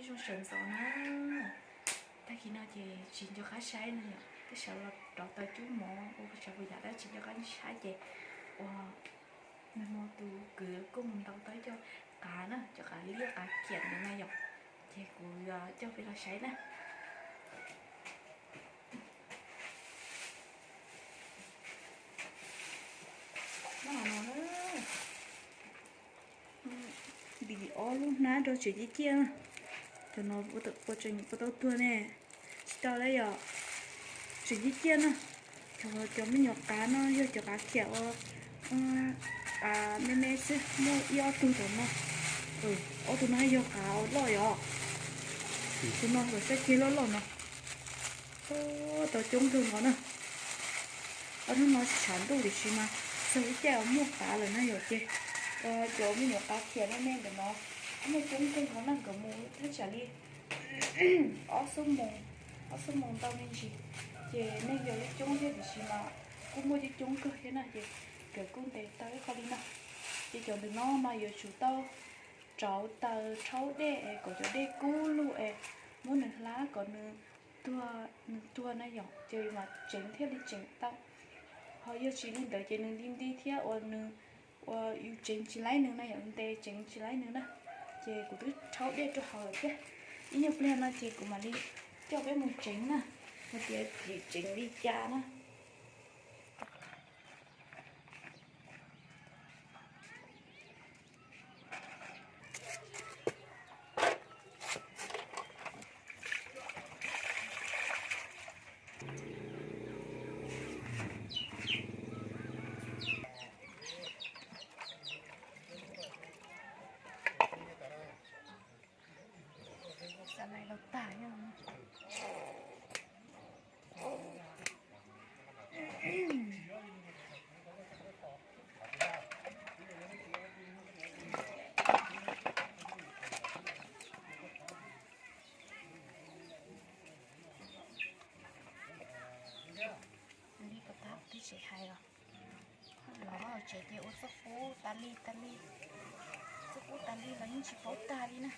Zoo sawv ntxov na. Tag kis no ces tsis nco qab saib no yom, twb sawv los rauv taws cub mov ua tsav puas yam dab tsis nco qab saib ces ua nag hmo tus kwv kuj mus ntaus tau cov qav na, cov qav liab qav khiam ntawd na yom, ces kuv yuav coj peb los saib na. Ntim ob lub hnab rau tseem ciaj ciaj na. Cov no puas tseem puas tau tuag ne? Tsis tau lawm yom. Tseem ciaj ciaj na. Cov me nyuam qav no yog cov qav khiam uas qav me me xwb, muaj ib ob tug tom no. Ob tug no yog qav uas loj yom. Tus no los saib kiag loj loj no. Tau coob kawg nkaus na. Ob hnub no tsis tshav ntuj tiam sis mas txog ib caij uas muaj qav lawm na yom ces cov me nyuam qav khiam me me ntawm no muaj coob kawg nkaus na, nkawd mus thaj tsam li ob xuab moos, ob xuab moos ntau me ntsis, ces neeg yog coob thiab tiam sis mas kuj muaj coob coob kawg thiab na ces nkawd kuj ntes tau ib qho li no. Ces cov ntawm no mas yuav tsum tau rauv taws rhaub dej es kom cov dej kub lug es muab nws hlab kom nws tuag, nws tuag na yom, ces mas tseev thiaj li tseev tau. Ho yog tsis li ntawd ces nws nti nti thiab uas nws, uas yus tseev tsis laib nws na yom, ntes tseev tsis laib nws na. Ces kuv twb rhaub dej rau hauv lawm thiab. Ib nyuag pliag no ces kuv mam li coj peb mus tseev na, hais tias tseev li cas na. Xav lais los tag. Li puas tab twb tsis hais los, los tsev ces ua txuj qub tas li tas li, txuj qub tas li los yeej tsis paub tag li na.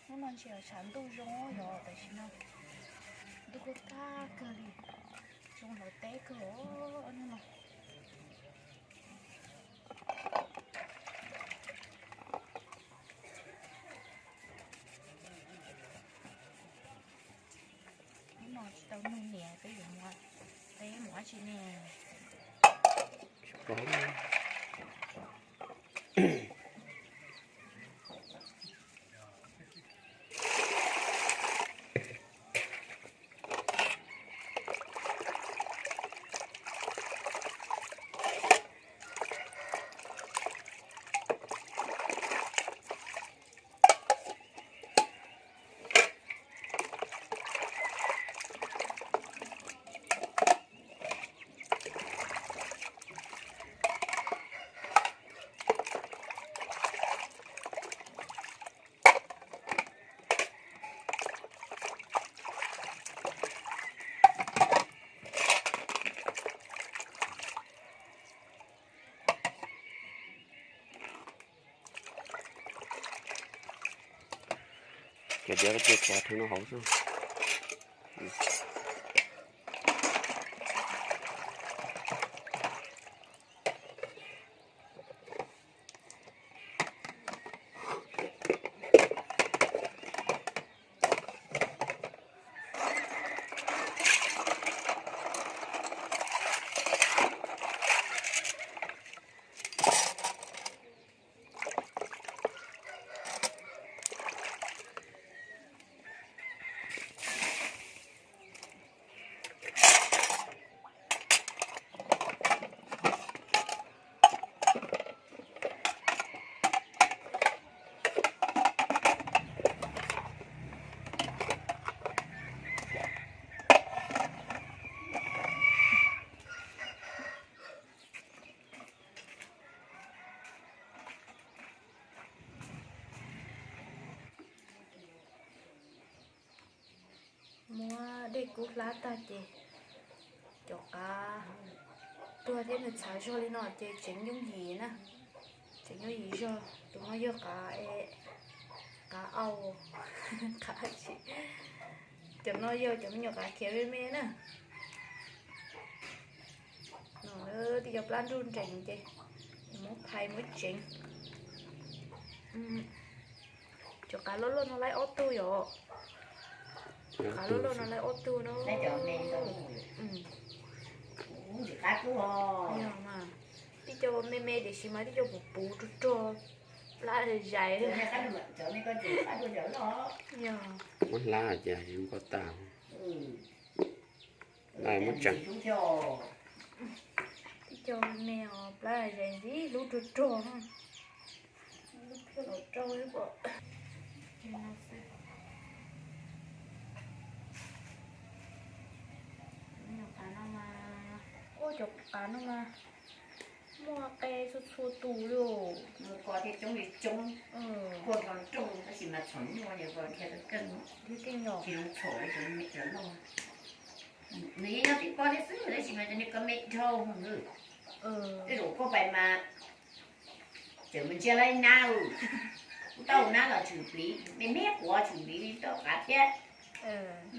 Hnub no ntshe tshav ntuj zoo yom, tam sim no ntuj kuj tag kawg li, zoo hlawv teb kawg hnub no. Hnub no tsis tau nug niam peb yuav mus, peb mus dab tsi ne? Ces diav cia tsov rhawv no hauv xwb. Muab dej kub hlab tag ces cov qav tuag thiab nws txhav zog li no ces tseev yooj yim na, tseev yooj yim zog. Tus no yog qav, Cov no yog cov me nyuam qav khiav me me na. No, tib co plab nruj nrees ces muab phais muab tseev. Cov qav loj loj no laib ob tug yom. Cov qav loj loj no laib ob tug no. Yog mas, tib co me me tiam sis mas tib co puv puv rog rog, plab zais. Yog. Muab hlab ces zoo nkauj tag. Tib co me me os plab zais ntxim hlub rog rog. Lub phiab los rau ib pom. Cov qav no mas, ua cov qav no mas muaj qe txhua txhua tus li. Mus ko thiaj coob li coob, kua nroo nroog tab sis mas txhom nyuaj ces ko dhia tau keej, dhia keej yom, tsis zoo txhom li cov me cov loj. Nws yeej nyob tib pob thiab xwb tab sis mas cov niag ko me dhau. Tej zaum koj pais mas tseem mus ntsia lawv nab, kuv tau nab los tshwm pliv, me me quav tshwm pliv li tau qav thiab.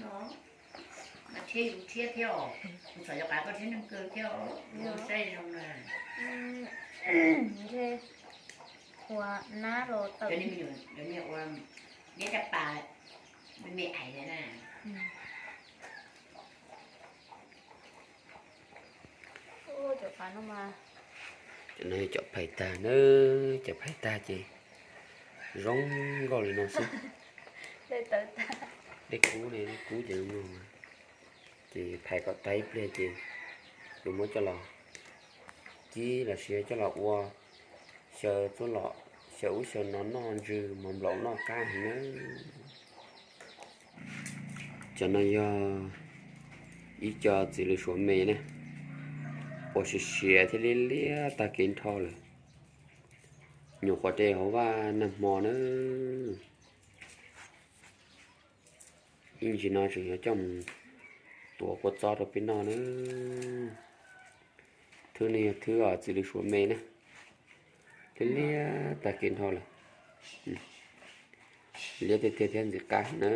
No mas thiab yus thiab thiab os, kuv txhom cov qav koj thiab neeg kawg thiab os, saib zoo na. Nab los tawm, cov niag ua neb caj pas me me ais na. Cov no yog cov phais tag na, cov phais tag ces zoo nkauj li no xwb. Dej kub ne, dej kub ces zoo no. Ces phais kom tag ib pliag ces yuav muab coj los kib los sis coj los ua xyaw txuaj lom, xyaw ub xyaw no noj ntsw, mov nplaum noj qab heev na. Cov no yog ib co txiv lws suav me na, ua siav siav thiab liab liab tag kev nrho lawm. Nyuam qhuav de hauv vaj nag hmo na. Ib ntsis no tseem yuav coj mus tuav kua txob rau peb noj na. Thwb no yog thwb txiv lws suav me na, liab liab tag kev nrho lawm. Liab tiag tiag thiab ntxim qab na.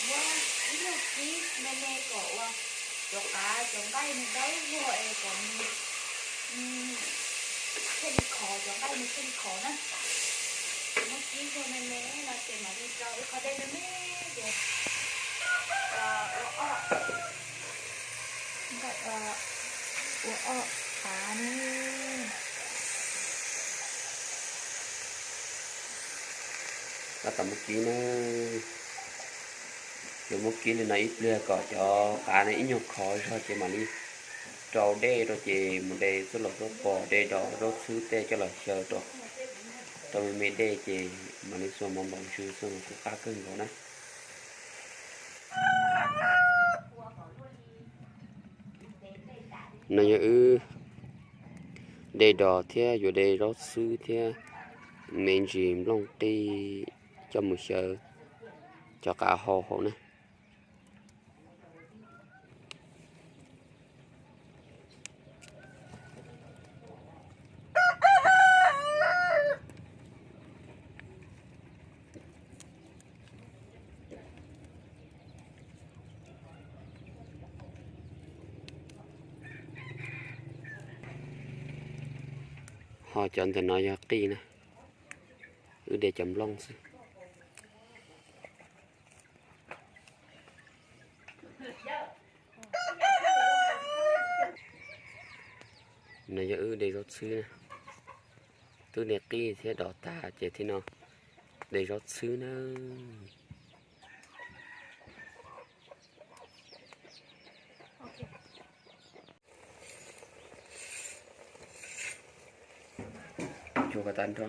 Muab ib nyuag kib me me kom ua cov qav cov nqaij nws dawb vog es kom nws thiaj li khov, cov nqaij nws thiaj li khov na. Muab kib vog me me no ces mam li rau ib qho dej me me ces ua ob, ua ob qav ne. Tab tom muab kib na, yuav muab kib li no ib pliag kom cov qav no ib nyuag khov zog ces mam li rau dej rau ces mus de txuj lom txuj pos, de dos zaub txhwb tej coj los xyaw rau, rau me me dej ces mam li xuas mov nplaum ntsw xuas mas kuj qab kawg nkaus na. No yog wb de dos thiab yuav de zaub txhwb thiab me ntsis nplooj qij coj mus xyaw cov qav hau hauv na. Ho cov ntawm no yog qij na, wb de cov nplooj xwb. No yog wb de zaub txhwb na, twb de qij thiab dos tag ces thiab no de zaub txhwb na. Cua ko tas nrho.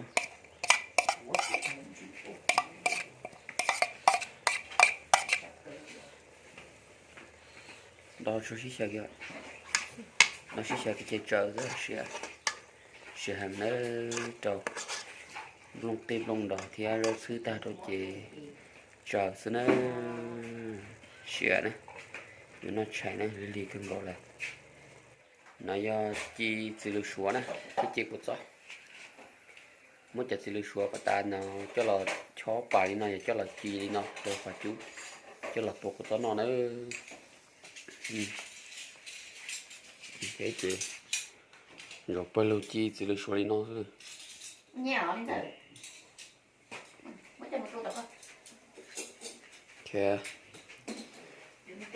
Dos tsuag sib xyaw kiag, dos sib xyaw kiag ces tsaws xwb, siav, siav heev na, rau nplooj qij nplooj dos thiab zaub txhwb tag rau ces tsaws xwb na, siav na. Yuav noj tshais na, lig lig kawg nkaus lawm. No yog ci txiv lws suav na, thiab ci kua txob. Muab cov txiv lws suav pas tas no coj los chob pas li no, yog coj los ci li no rau qhov cub, coj los tua kua txob noj na. Ces zaum pawg lug ci txiv lws suav li no xwb.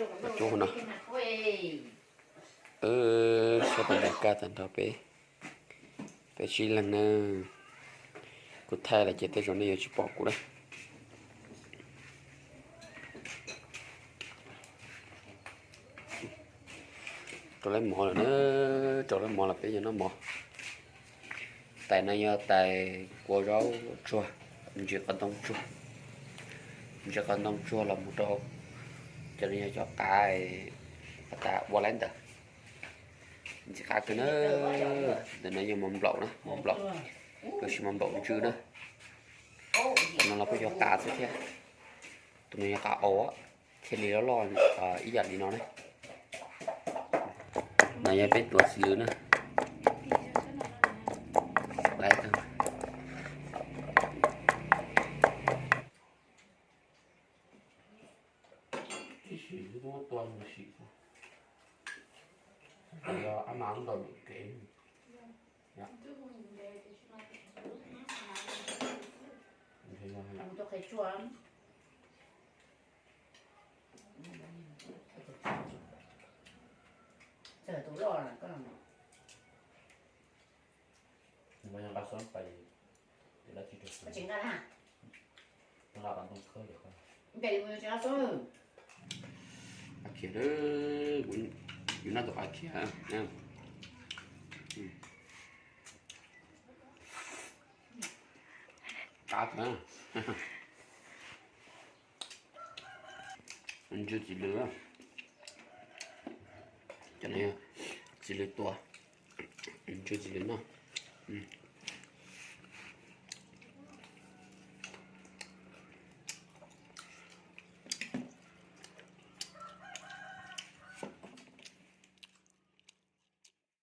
Cov cuab no, sab tag nrho kaj tag nrho peb, peb tsib leeg na. Kuv thaij lawm ces tej zaum nej yuav tsis pom kuv na. Rau lawv mov lawm na, rau lawv mov lawm peb yuav noj mov. Tais no yog tais kua zaub tsuag, ntsis qos ntoo tsuag, ntsis qos ntoo tsuag los mus rau, cov no yog cov qav, pas tas ua laib ntawd. Ntxim qab kawg na. Ntawm no yog mov nplaum na, mov nplaum, los sis mov nplaum ntsw na. Tus no los kuj yog qav xwb thiab. Tus no yog qav au, thiaj li loj loj ib yam li no na. No yog peb tuav txiv lws na. Ib sim twb muab tua mus sim xwb, yog ab mas ntaus lwm kev. Nqa khiav, yus noj tus qav khiav. Qab, ntsw txiv lws, cov no txiv lws tua, ntsw txiv lws noj.